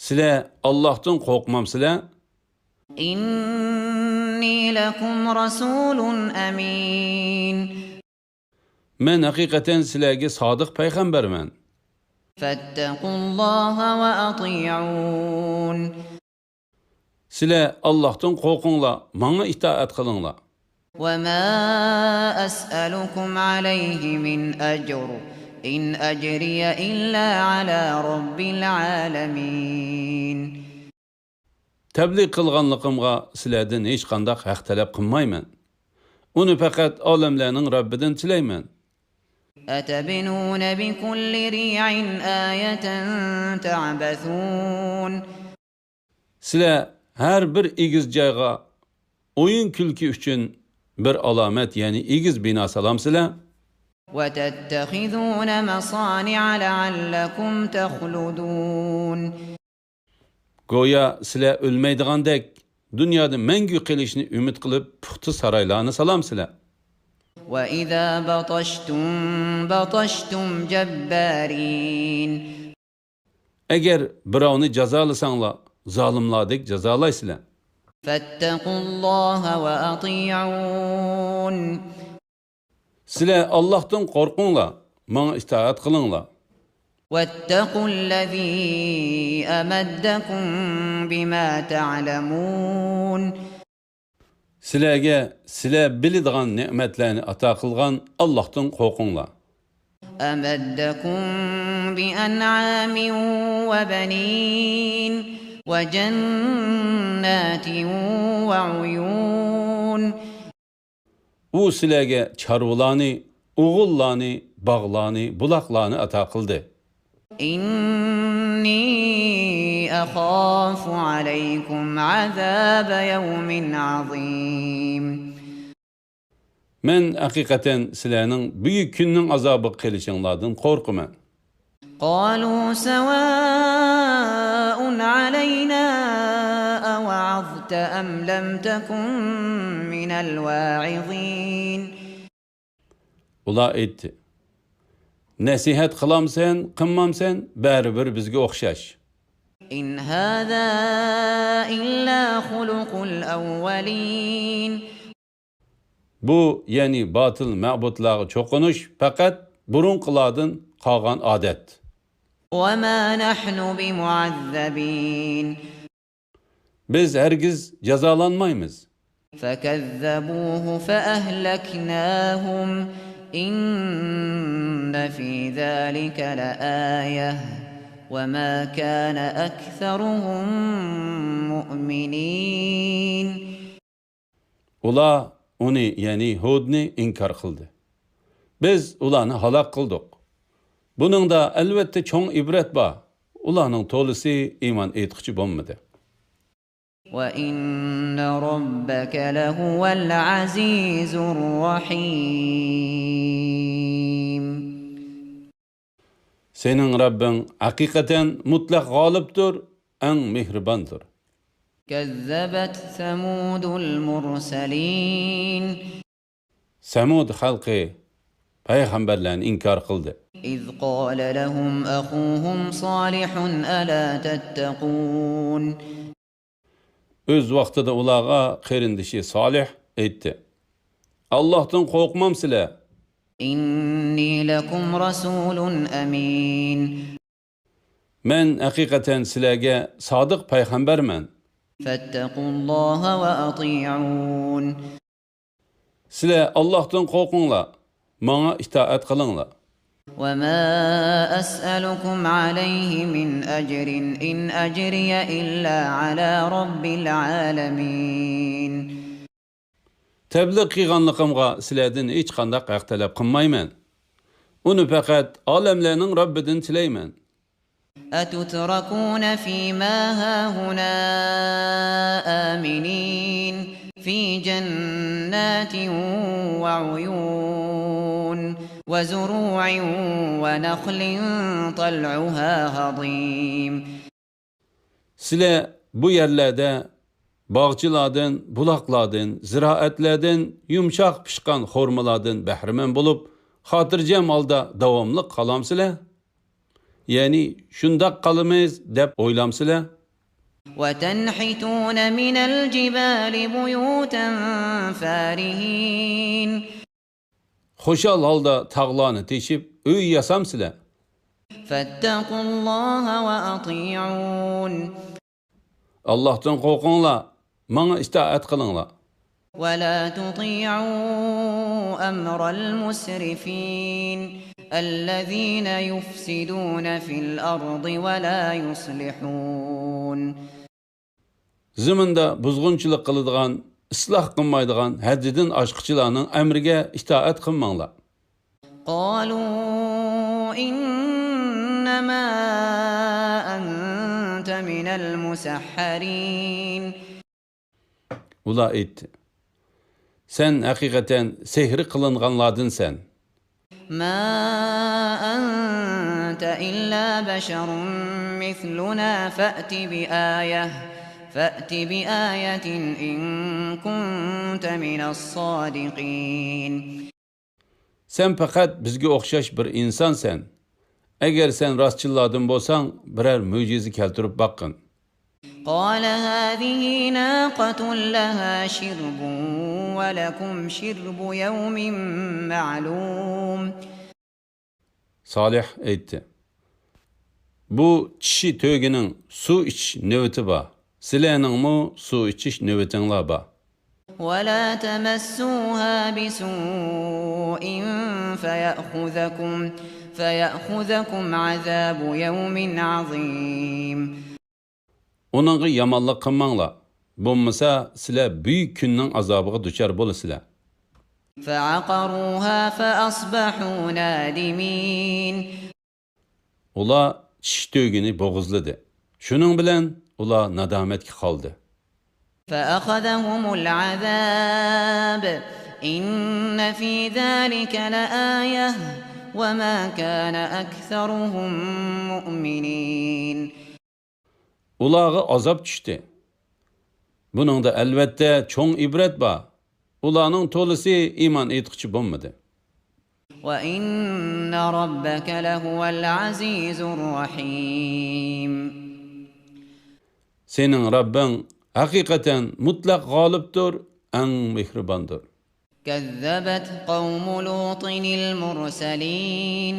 سىلەر ئاللاھتىن قورقمامسىلەر؟ إني لكم رسول أمين. مەن ھەقىقەتەن سىلەرگە سادىق پەيغەمبەرمەن. فاتقوا الله وأطيعون. سىلەر ئاللاھتىن قورقۇڭلار، ماڭا ئىتائەت قىلىڭلار. وما أسألكم عليه من أجر، إن أجري إلا على رب العالمين. تەبلىغ قىلغانلىقىمغا سىلەردىن ھېچقانداق ھەق تەلەپ قىلمايمەن. ئۇنى پەقەت ئالەملەرنىڭ رەببىدىن تىلەيمەن. أتبنون بكل ريع آية تعبثون. سىلەر ھەر بىر ئېگىز جايغا ئويۇن-كۈلكە ئۈچۈن بىر ئالامەت، يەنى ئېگىز بىنا سالامسىلەر؟ وتتخذون مصانع لعلكم تخلدون. گويا سىلەر ئۆلمەيدىغاندەك، دۇنيادا مەڭگۈ قېلىشنى ئۈمىد قىلىپ، پۇختا سارايلارنى سالامسىلەر؟ وإذا بطشتم بطشتم جبارين. ئەگەر بىراۋنى جازالىساڭلار، زالىملاردەك جازالايسىلەر. فاتقوا الله وأطيعون. سىلەر ئاللاھتىن قورقۇڭلار، ماڭا ئىتائەت قىلىڭلار. واتقوا الذي أمدكم بما تعلمون. سىلەرگە سىلەر بىلىدىغان نېمەتلەرنى ئاتا قىلغان ئاللاھتىن قورقۇڭلار. أمدكم بأنعام وبنين وجنات وعيون. ئۇ سىلەرگە چارۋىلارنى، ئوغۇللارنى، باغلارنى، بۇلاقلارنى ئاتا قىلدى. إني أخاف عليكم عذاب يوم عظيم. مەن ھەقىقەتەن سىلەرنىڭ بۈيۈك كۈننىڭ ئازابىغا قېلىشىڭلاردىن قورقىمەن. قالوا سواء علينا أوعظت أم لم تكن من الواعظين. ئۇلار ئېيتتى: نەسىھەت قىلامسەن، قىلمامسەن، بەرىبىر بىزگە ئوخشاش. إن هذا إلا خلق الأولين. بۇ، يەنى باتىل مەبۇدلارغا چوقۇنۇش پەقەت بۇرۇنقىلاردىن قالغان ئادەت. وما نحن بمعذبين. بىز ھەرگىز جازالانمايمىز. فكذبوه فأهلكناهم إن في ذلك لآية وما كان أكثرهم مؤمنين. ئۇلار ئۇنى، يەنى ھۇدنى ئىنكار قىلدى. بىز ئۇلارنى ھالاك قىلدۇق. بۇنىڭدا ئەلۋەتتە چوڭ ئىبرەت بار. ئۇلارنىڭ تولىسى ئىمان ئېيتقۇچى بولمىدى. وإن ربك لهو العزيز الرحيم. سېنىڭ رەببىڭ ھەقىقەتەن مۇتلەق غالىبتۇر، ئەڭ مېھرىباندۇر. كذبت ثمود المرسلين. سەمۇد خەلقى پەيغەمبەرلەرنى ئىنكار قىلدى. إذ قال لهم أخوهم صالح ألا تتقون. ئۆز ۋاقتىدا ئۇلارغا قېرىندىشى سالىھ ئېيتتى: «ئاللاھتىن قورقمامسىلەر؟» إني لكم رسول أمين. مەن ھەقىقەتەن سىلەرگە سادىق پەيغەمبەرمەن. فاتقوا الله وأطيعون. سىلەر ئاللاھتىن قورقۇڭلار، ماڭا ئىتائەت قىلىڭلار. وما أسألكم عليه من أجر إن أجري إلا على رب العالمين. تەبلىغ قىلغانلىقىمغا سىلەردىن ھېچقانداق ھەق تەلەپ قىلمايمەن. ئۇنى پەقەت ئالەملەرنىڭ رەببىدىن تىلەيمەن. أتتركون فيما هاهنا آمنين في جنات وعيون وزروع ونخل طلعها هضيم. سىلەر بۇ يەرلەردە باغچىلاردىن، بۇلاقلاردىن، زىرائەتلەردىن، يۇمشاق پىشقان خورمىلاردىن بەھرىمەن بولۇپ، خاتىرجەم ھالدا داۋاملىق قالامسىلەر؟ يەنى شۇنداق قالىمىز دەپ ئويلامسىلەر؟ وتنحتون من الجبال بيوتا فارهين. خۇشال ھالدا تاغلارنى تېشىپ ئۆي ياسامسىلەر؟ فاتقوا الله وأطيعون. ئاللاھتىن قورقۇڭلار، ماڭا ئىتائەت قىلىڭلار. ولا تطيعوا أمر المسرفين الذين يفسدون في الأرض ولا يصلحون. زېمىندا بۇزغۇنچىلىق قىلىدىغان، ئىسلاھ قىلمايدىغان ھەددىدىن ئاشقۇچىلارنىڭ ئەمرىگە ئىتائەت قىلماڭلار. قالوا إنما أنت من المسحرين. ئۇلار ئېيتتى: سەن ھەقىقەتەن سېھرى قىلىنغانلاردىنسەن. ما أنت إلا بشر مثلنا فأت بآية، فأت بآية إن كنت من الصادقين. سەن پەقەت بىزگە ئوخشاش بىر ئىنسانسەن. ئەگەر سەن راستچىللاردىن بولساڭ، بىرەر مۆجىزە كەلتۈرۈپ باققىن. قال هذه ناقة لها شرب ولكم شرب يوم معلوم. سالىھ ئېيتتى: بۇ چىشى تۆگىنىڭ سۇ ئىچىش نۆۋىتى بار، سىلەرنىڭمۇ سۇ ئىچىش نۆۋىتىڭلار بار. ولا تمسوها بسوء فيأخذكم، فيأخذكم عذاب يوم عظيم. ئۇنىڭغا يامانلىق قىلماڭلار، بولمىسا سىلەر بۈيۈك كۈننىڭ ئازابىغا دۇچار بولىسىلەر. فعقروها فأصبحوا نادمين. ئۇلار چىشى تۆگىنى بوغۇزلىدى. شۇنىڭ بىلەن ئۇلار نادامەتكە قالدى. فأخذهم العذاب إن في ذلك لآية وما كان أكثرهم مؤمنين. ئۇلارغا ئازاب چۈشتى. بۇنىڭدا ئەلۋەتتە چوڭ ئىبرەت بار. ئۇلارنىڭ تولىسى ئىمان ئېيتقۇچى بولمىدى. وإن ربك لهو العزيز الرحيم. سېنىڭ رەببىڭ ھەقىقەتەن مۇتلەق غالىبتۇر، ئەڭ مېھرىباندۇر. كذبت قوم لوط المرسلين.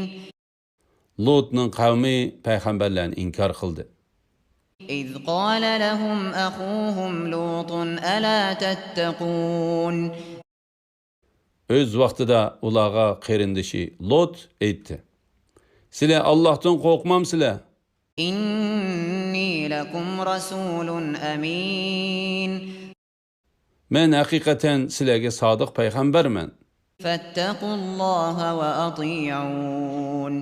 لۇتنىڭ قەۋمى پەيغەمبەرلەرنى ئىنكار قىلدى. إذ قال لهم أخوهم لوط ألا تتقون. ئۆز ۋاقتىدا ئۇلارغا قېرىندىشى لوت ئېيتتى، سىلەر ئاللاھتىن قورقمامسىلەر؟ إني لكم رسول أمين. مەن ھەقىقەتەن سىلەرگە سادىق پەيغەمبەرمەن. فاتقوا الله وأطيعون.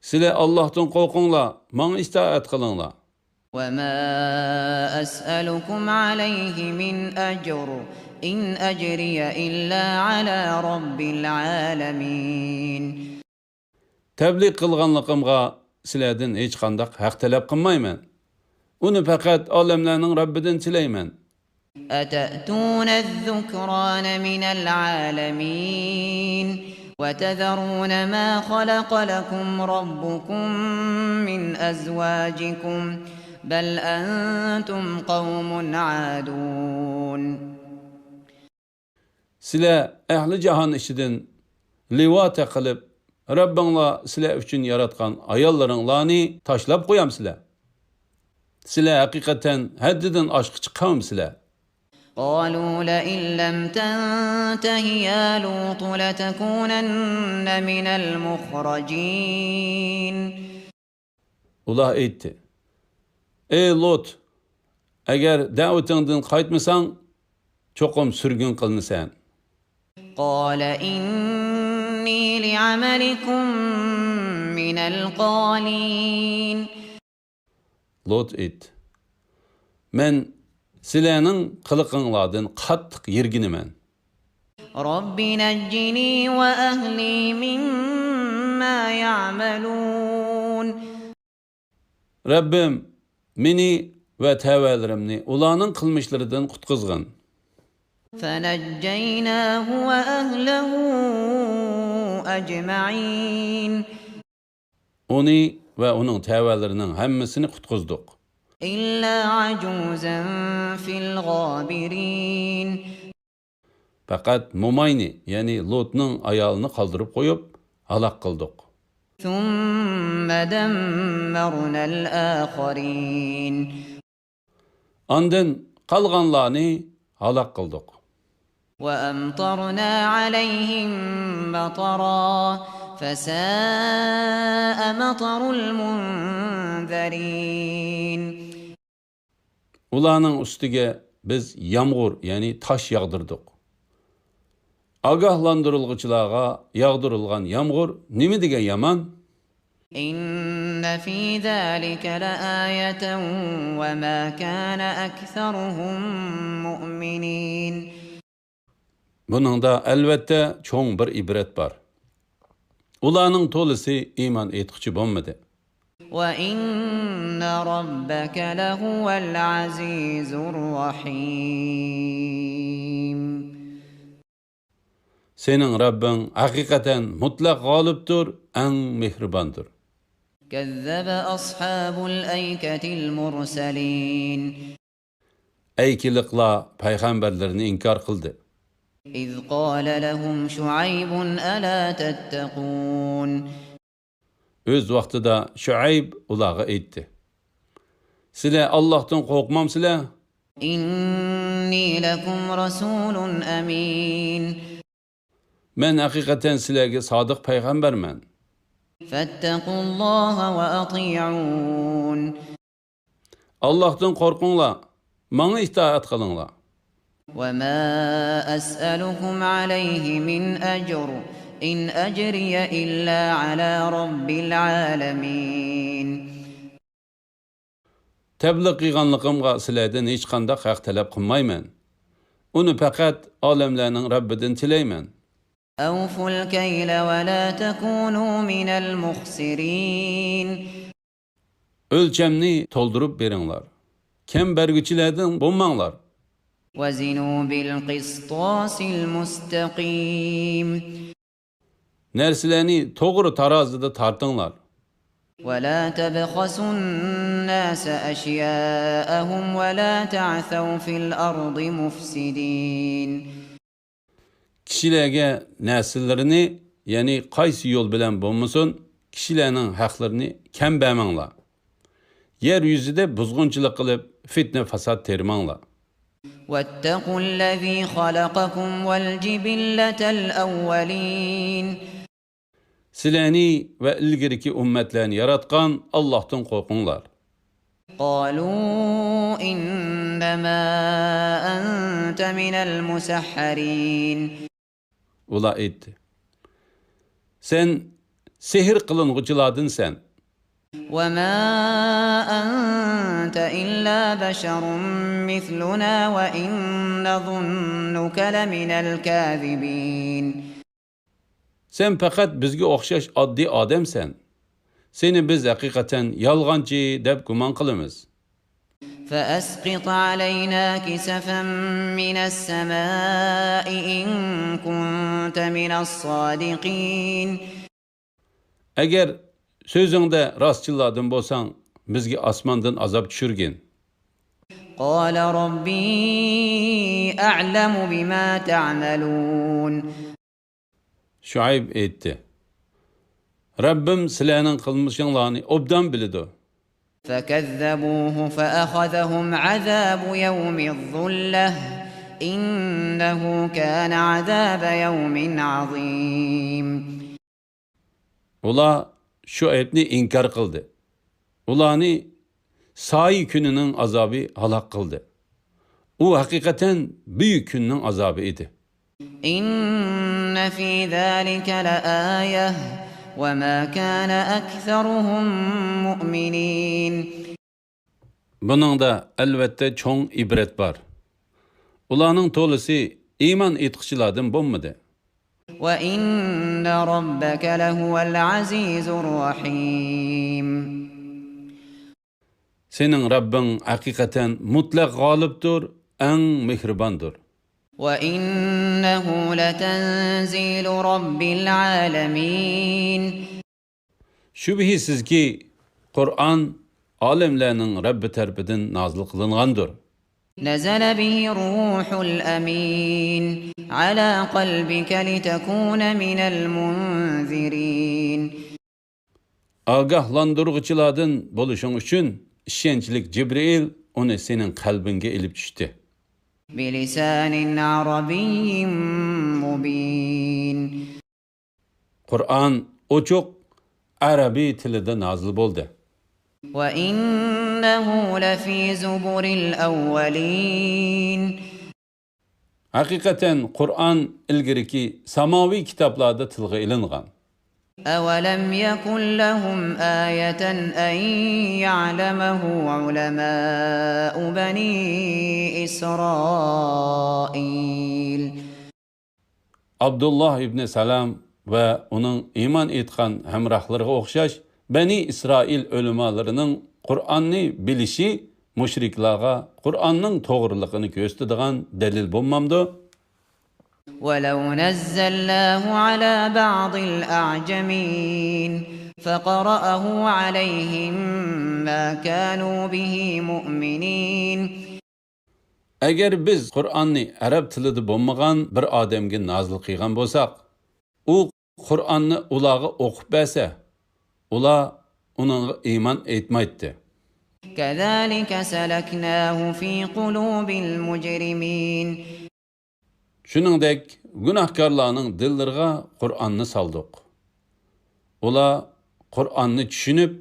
سىلەر ئاللاھتىن قورقۇڭلار، ماڭا ئىتائەت قىلىڭلار. وما أسألكم عليه من أجر إن أجري إلا على رب العالمين. تەبلىغ قىلغانلىقىمغا سىلەردىن ھېچقانداق ھەق تەلەپ قىلمايمەن. ئۇنى پەقەت ئالەملەرنىڭ رەببىدىن تىلەيمەن. أتأتون الذكران من العالمين وتذرون ما خلق لكم ربكم من أزواجكم بل أنتم قوم عادون. سىلەر ئەھلى جاھان ئىچىدىن لىۋاتە قىلىپ، رەببىڭلار سىلەر ئۈچۈن ياراتقان ئاياللىرىڭلارنى تاشلاپ قويامسىلەر؟ سىلەر ھەقىقەتەن ھەددىدىن ئاشقۇچى قەۋمسىلەر. قالوا لئن لم تنته يا لوط لتكونن من المخرجين. ئۇلار ئېيتتى، ئەي لوت، ئەگەر دەۋىتىڭدىن قايتمىساڭ، چوقۇم سۈرگۈن قىلىنىسەن. قال إني لعملكم من القالين. لوت ئېيتتى، مەن سىلەرنىڭ قىلىقىڭلاردىن قاتتىق يىرگىنىمەن. رب نجني وأهلي مما يعملون. رەببىم، مېنى ۋە تەۋەلىرىمنى ئۇلارنىڭ قىلمىشلىرىدىن قۇتقۇزغىن. فنجيناه وأهله أجمعين. ئۇنى ۋە ئۇنىڭ تەۋەلىرىنىڭ ھەممىسىنى قۇتقۇزدۇق. إلا عجوزا في الغابرين. پەقەت موماينى، يەنى لوتنىڭ ئايالىنى قالدۇرۇپ قويۇپ، ھالاك قىلدۇق. ثم دمرنا الآخرين. ئاندىن قالغانلارنى ھالاك قىلدۇق. وأمطرنا عليهم مطرا فساء مطر المنذرين. ئۇلارنىڭ ئۈستىگە بىز يامغۇر، يەنى تاش ياغدۇردۇق. ئاگاھلاندۇرۇلغۇچىلارغا ياغدۇرۇلغان يامغۇر نېمە دېگەن يامان! إن في ذلك لآية وما كان أكثرهم مؤمنين. بۇنىڭدا ئەلۋەتتە چوڭ بىر ئىبرەت بار. ئۇلارنىڭ تولىسى ئىمان ئېيتقۇچى بولمىدى. وإن ربك لهو العزيز الرحيم. سېنىڭ رەببىڭ ھەقىقەتەن مۇتلەق غالىبتۇر، ئەڭ مېھرىباندۇر. كذب أصحاب الأيكة المرسلين. ئەيكىلىقلار پەيغەمبەرلىرىنى ئىنكار قىلدى. إذ قال لهم شعيب ألا تتقون. ئۆز ۋاقتىدا شۇئەيب ئۇلارغا ئېيتتى، سىلەر ئاللاھتىن قورقمامسىلەر؟ إني لكم رسول أمين. مەن ھەقىقەتەن سىلەرگە سادىق پەيغەمبەرمەن. فاتقوا الله وأطيعون. ئاللاھتىن قورقۇڭلار، ماڭا ئىتائەت قىلىڭلار. وما أسألكم عليه من أجر إن أجري إلا على رب العالمين. تەبلىغ قىلغانلىقىمغا سىلەردىن ھېچقانداق ھەق تەلەپ قىلمايمەن. ئۇنى پەقەت ئالەملەرنىڭ رەببىدىن تىلەيمەن. أوفوا الكيل ولا تكونوا من المخسرين. ئۆلچەمنى تولدۇرۇپ بېرىڭلار. كەم بەرگۈچىلەردىن بولماڭلار. وزنوا بالقسطاس المستقيم. نەرسىلەرنى توغرا تارازىدا تارتىڭلار. ولا تبخسوا الناس أشياءهم ولا تعثوا في الأرض مفسدين. كىشىلەرگە نەرسىلىرىنى، يەنى قايسى يول بىلەن بولمىسۇن، كىشىلەرنىڭ ھەقلىرىنى كەم بەرمەڭلار. يەر يۈزىدە بۇزغۇنچىلىق قىلىپ، فىتنە-پاسات تېرىماڭلار. واتقوا الذي خلقكم والجبلة الأولين. سىلەرنى ۋە ئىلگىرىكى ئۈممەتلەرنى ياراتقان ئاللاھتىن قورقۇڭلار. قالوا إنما أنت من المسحرين. ئۇلار ئېيتتى: سەن سېھىر قىلىنغۇچىلاردىنسەن. وما أنت إلا بشر مثلنا وإن نظنك لمن الكاذبين. سەن پەقەت بىزگە ئوخشاش ئاددىي ئادەمسەن. سېنى بىز ھەقىقەتەن يالغانچى دەپ گۇمان قىلىمىز. فأسقط علينا كسفا من السماء إن كنت من الصادقين. ئەگەر سۆزۈڭدە راستچىللاردىن بولساڭ، بىزگە ئاسماندىن ئازاب چۈشۈرگىن. قال ربي أعلم بما تعملون. شۇئەيب ئېيتتى: رەببىم سىلەرنىڭ قىلمىشىڭلارنى ئوبدان بىلىدۇ. فكذبوه فأخذهم عذاب يوم الظلة إنه كان عذاب يوم عظيم. ئۇلار شۇئەيبنى ئىنكار قىلدى. ئۇلارنى سايە كۈنىنىڭ ئازابى ھالاك قىلدى. ئۇ ھەقىقەتەن بۈيۈك كۈننىڭ ئازابى ئىدى. إن في ذلك لآية وما كان أكثرهم مؤمنين. بۇنىڭدا ئەلۋەتتە چوڭ ئىبرەت بار. ئۇلارنىڭ تولىسى ئىمان ئېيتقۇچىلاردىن بولمىدى. وإن ربك لهو العزيز الرحيم. سېنىڭ رەببىڭ ھەقىقەتەن مۇتلەق غالىبتۇر، ئەڭ مېھرىباندۇر. وإنه لتنزيل رب العالمين. شۈبھىسىزكى، قۇرئان ئالەملەرنىڭ رەببى تەرىپىدىن نازىل قىلىنغاندۇر. نزل به الروح الأمين على قلبك لتكون من المنذرين. ئاگاھلاندۇرغۇچىلاردىن بولۇشۇڭ ئۈچۈن ئىشەنچلىك جىبرىئىل ئۇنى سېنىڭ قەلبىڭگە ئېلىپ چۈشتى. بلسان عربي مبين. قۇرئان ئوچۇق ئەرەبىي تىلىدا نازىل بولدى. وإنه لفي زبر الأولين. ھەقىقەتەن قۇرئان ئىلگىرىكى ساماۋىي كىتابلاردا تىلغا ئېلىنغان. أولم يكن لهم آية أن يعلمه علماء بني إسرائيل. ئابدۇللا ئىبنى سالام ۋە ئۇنىڭ ئىمان ئېيتقان ھەمراھلىرىغا ئوخشاش بەنى ئىسرائىل ئۆلىمالىرىنىڭ قۇرئاننى بىلىشى مۇشرىكلارغا قۇرئاننىڭ توغرىلىقىنى كۆرسىتىدىغان دەلىل بولمامدۇ؟ ولو نزلناه على بعض الأعجمين فقرأه عليهم ما كانوا به مؤمنين. ئەگەر بىز قۇرئاننى ئەرەب تىلىدا بولمىغان بىر ئادەمگە نازىل قىلغان بولساق، ئۇ قۇرئاننى ئۇلارغا ئوقۇپ بەرسە، ئۇلار ئۇنىڭغا ئىمان ئېيتمايتتى. كذلك سلكناه في قلوب المجرمين. شۇنىڭدەك گۇناھكارلارنىڭ دىللىرىغا قۇرئاننى سالدۇق. ئۇلار قۇرئاننى چۈشىنىپ،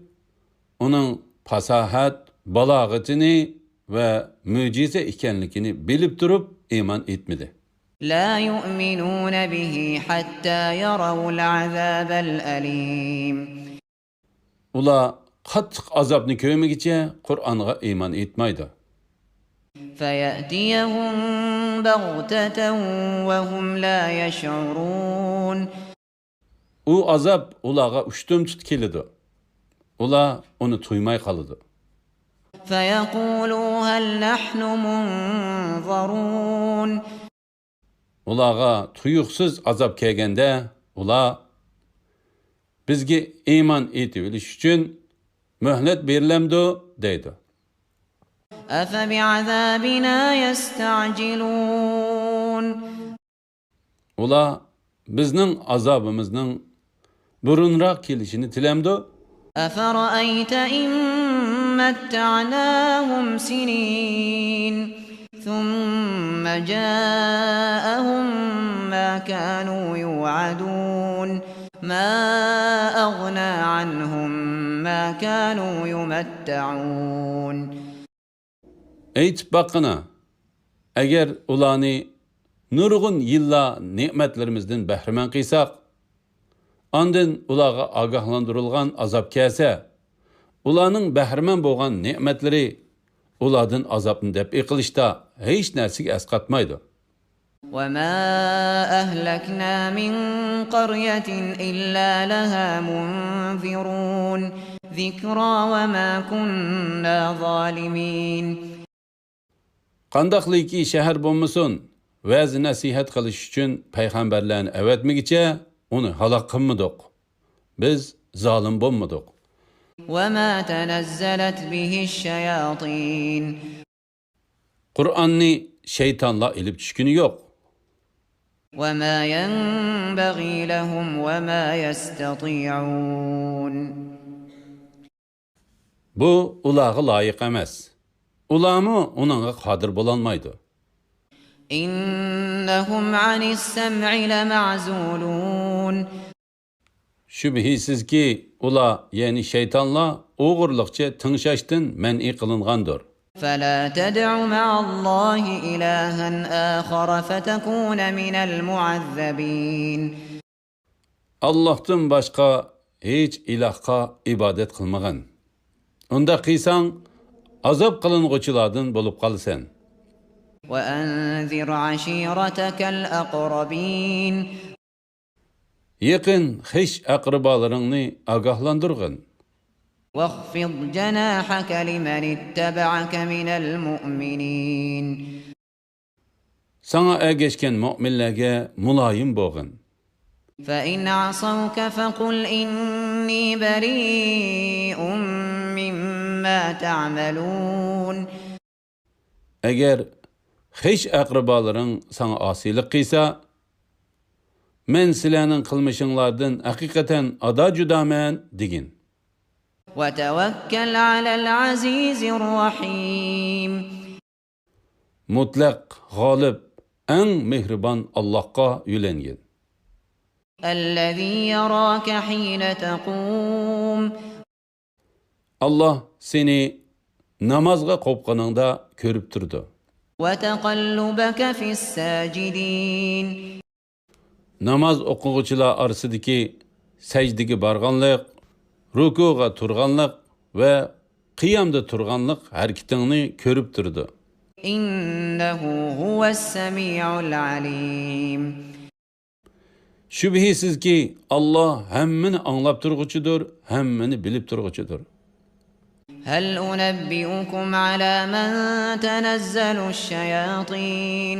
ئۇنىڭ پاساھەت، بالاغىتىنى ۋە مۆجىزە ئىكەنلىكىنى بىلىپ تۇرۇپ ئىمان ئېيتمىدى. لا يؤمنون به حتى يروا العذاب الأليم. ئۇلار قاتتىق ئازابنى كۆرمىگۈچە قۇرئانغا ئىمان ئېيتمايدۇ. فيأتيهم بغتة وهم لا يشعرون. ئۇ ئازاب ئۇلارغا ئۇشتۇمتۇت كېلىدۇ. ئۇلار ئۇنى تۇيماي قالىدۇ. فيقولوا هل نحن منظرون. ئۇلارغا تۇيۇقسىز ئازاب كەلگەندە، ئۇلار، بىزگە ئىمان ئېيتىۋېلىش ئۈچۈن مۆھلەت بېرىلەمدۇ؟ دەيدۇ. أفبعذابنا يستعجلون. ئۇلار بىزنىڭ ئازابىمىزنىڭ بۇرۇنراق كېلىشىنى تىلەمدۇ؟ أفرأيت إن متعناهم سنين ثم جاءهم ما كانوا يوعدون ما أغنى عنهم ما كانوا يمتعون. ئېيتىپ باققىنا، ئەگەر ئۇلارنى نۇرغۇن يىللار نېمەتلىرىمىزدىن بەھرىمەن قىلساق، ئاندىن ئۇلارغا ئاگاھلاندۇرۇلغان ئازاب كەلسە، ئۇلارنىڭ بەھرىمەن بولغان نېمەتلىرى ئۇلاردىن ئازابنى دەپئى قىلىشتا ھېچ نەرسىگە ئەسقاتمايدۇ. وما أهلكنا من قرية إلا لها منذرون ذكرى وما كنا ظالمين. قانداقلىكى شەھەر بولمىسۇن، ۋەز-نەسىھەت قىلىش ئۈچۈن پەيغەمبەرلەرنى ئەۋەتمىگۈچە ئۇنى ھالاك قىلمىدۇق. بىز زالىم بولمىدۇق. وما تنزلت به الشياطين. قۇرئاننى شەيتانلار ئېلىپ چۈشكىنى يوق. وما ينبغي لهم وما يستطيعون. بۇ ئۇلارغا لايىق ئەمەس. ئۇلارمۇ ئۇنىڭغا قادىر بولالمايدۇ. إنهم عن السمع لمعزولون. شۈبھىسىزكى، ئۇلار، يەنى شەيتانلار، ئوغرىلىقچە تىڭشاشتىن مەنئى قىلىنغاندۇر. فلا تدع مع الله إلها آخر فتكون من المعذبين. ئاللاھتىن باشقا ھېچ ئىلاھقا ئىبادەت قىلمىغىن. ئۇنداق قىلساڭ، ئازاب قىلىنغۇچىلاردىن بولۇپ قالىسەن. وأنذر عشيرتك الأقربين. يېقىن خىش-ئەقرىبالىرىڭنى ئاگاھلاندۇرغىن. واخفض جناحك لمن اتبعك من المؤمنين. ساڭا ئەگەشكەن مۆمىنلەرگە مۇلايىم بولغىن. فإن عصوك فقل إني بريء مما تعملون. ئەگەر خىش-ئەقرىبالىرىڭ ساڭا ئاسىيلىق قىلسا، مەن سىلەرنىڭ قىلمىشىڭلاردىن ھەقىقەتەن ئادا-جۇدامەن، دېگىن. وتوكل على العزيز الرحيم. مۇتلەق غالىب، ئەڭ مېھرىبان ئاللاھقا يۆلەنگىن. الذي يراك حين تقوم. ئاللاھ سېنى نامازغا قوپقىنىڭدا كۆرۈپ تۇرىدۇ. وتقلبك في الساجدين. ناماز ئوقۇغۇچىلار ئارىسىدىكى سەجدىگە بارغانلىق، رۇكۇغا تۇرغانلىق ۋە قىيامدا تۇرغانلىق ھەرىكىتىڭنى كۆرۈپ تۇرىدۇ. إنه هو السميع العليم. شۈبھىسىزكى، ئاللاھ ھەممىنى ئاڭلاپ تۇرغۇچىدۇر، ھەممىنى بىلىپ تۇرغۇچىدۇر. هل أنبئكم على من تنزل الشياطين.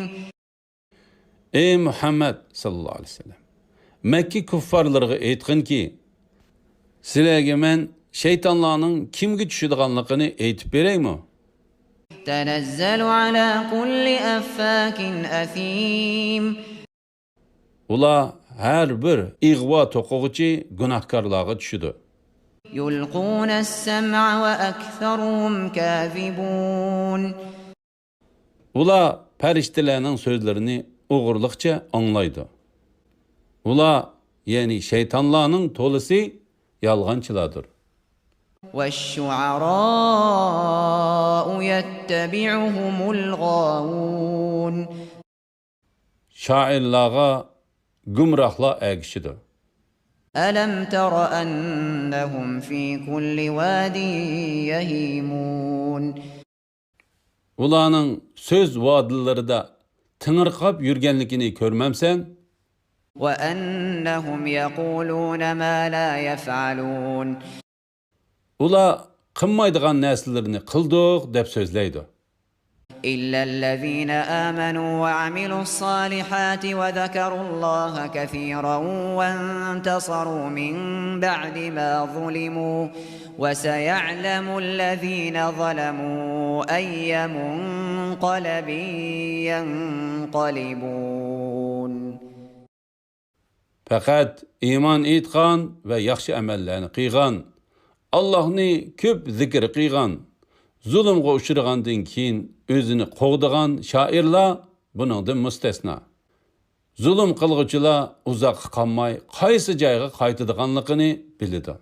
ئەي مۇھەممەد ساللاللاھۇ ئەلەيھى ۋەسەللەم، مەككە كۇففارلىرىغا ئېيتقىنكى، سىلەرگە مەن شەيتانلارنىڭ كىمگە چۈشىدىغانلىقىنى ئېيتىپ بېرەيمۇ؟ تنزل على كل أفاك أثيم. ئۇلار ھەر بىر ئىغۋا توقۇغۇچى گۇناھكارلارغا چۈشىدۇ. يلقون السمع وأكثرهم كاذبون. ئۇلار پەرىشتىلەرنىڭ سۆزلىرىنى ئوغرىلىقچە ئاڭلايدۇ. ئۇلار، يەنى شەيتانلارنىڭ تولىسى يالغانچىلاردۇر. والشعراء يتبعهم الغاوون. شائىرلارغا گۇمراھلار ئەگىشىدۇ. ألم تر أنهم في كل واد يهيمون. ئۇلارنىڭ سۆز ۋادىلىرىدا تېڭىرقاپ يۈرگەنلىكىنى كۆرمەمسەن؟ وأنهم يقولون ما لا يفعلون. ئۇلار قىلمايدىغان نەرسىلىرىنى قىلدۇق دەپ سۆزلەيدۇ. إلا الذين آمنوا وعملوا الصالحات وذكروا الله كثيرا وانتصروا من بعد ما ظلموا وسيعلم الذين ظلموا أي منقلب ينقلبون. پەقەت ئىمان ئېيتقان ۋە ياخشى ئەمەللەرنى قىلغان، ئاللاھنى كۆپ زىكىر قىلغان، زۇلۇمغا ئۇچرىغاندىن كېيىن ئۆزىنى قوغدىغان شائىرلار بۇنىڭدىن مۇستەسنا. زۇلۇم قىلغۇچىلار ئۇزاققا قالماي قايسى جايغا قايتىدىغانلىقىنى بىلىدۇ.